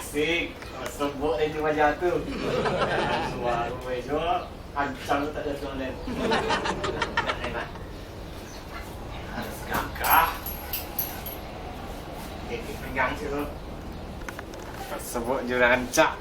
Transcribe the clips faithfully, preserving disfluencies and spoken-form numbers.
Sik, sebut dari wajah tu. Suara jo ancang tu tak ada tuan den. Enak. Harus gagah. Titik pinggang situ. Sebut jo rancak.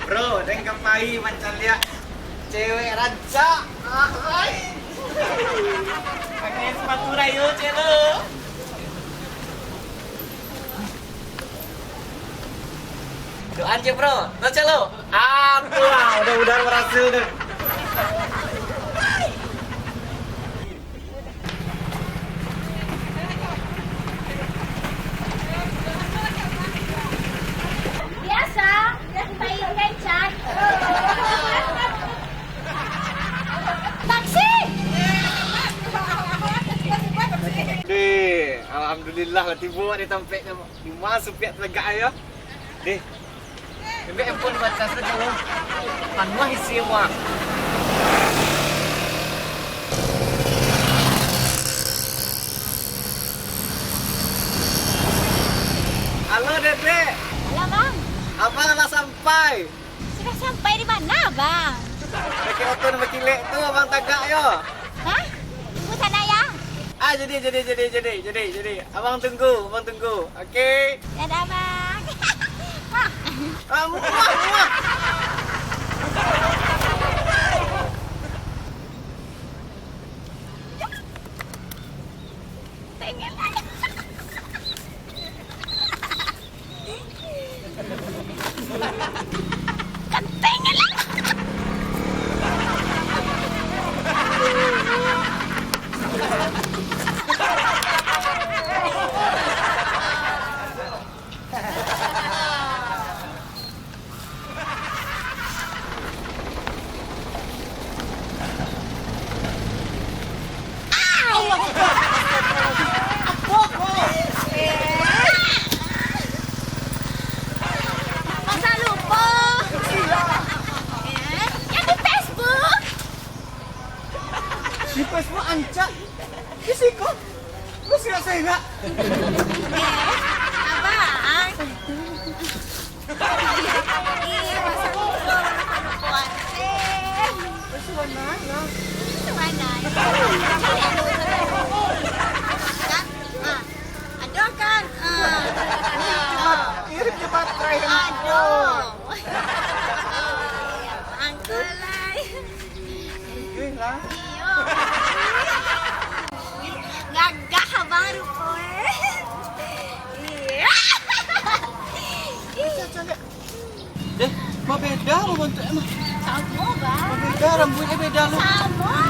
Bro, den ka pai mancaliak cewek rancak. Ahai. Pakai sepatu rayo, celo. Doan je, bro. Rancak lo. Ah, tu lah. Mudah-mudahan berhasil deh. Biasa, yang paling kencang. Taksi! Deh, alhamdulillah lah tibo di tampek tu. Di ma supiak tagak ayo? Deh, Ambiak handphone baca sajo lo. Panuah isi uang. Halo, Dedek. Halo, Bang. Abang lah sampai. Sudah sampai di mana, Bang? Pakai oto nan bakilek tu, Abang tagak yo. Hah? Tunggu sana ya. Ah, jadi, jadi, jadi, jadi, jadi, jadi. Abang tunggu, abang tunggu. Oke. Dadah, Bang. Wah. Ah, muah, muah. Pengen. Kenteng lah. Masa lupo. Eh, yang di Facebook. Di Facebook ancak. Di siko. Lu serak-serak. Eh, abang. Ih, masa lupo, masa lupo ancak. Itu warna, ya. Itu warna, ya. Cari yang lupo. Kan? Ah, ado kan? Ah. Mirip je baterai handphone. Aduh. Angkulai. Ih, lah. Iyo. Gagah abang rupo, eh. Iya. Deh, babeda lo bantuak e mah. Samo, Bang. Babeda, rambuik e beda lo. Samo.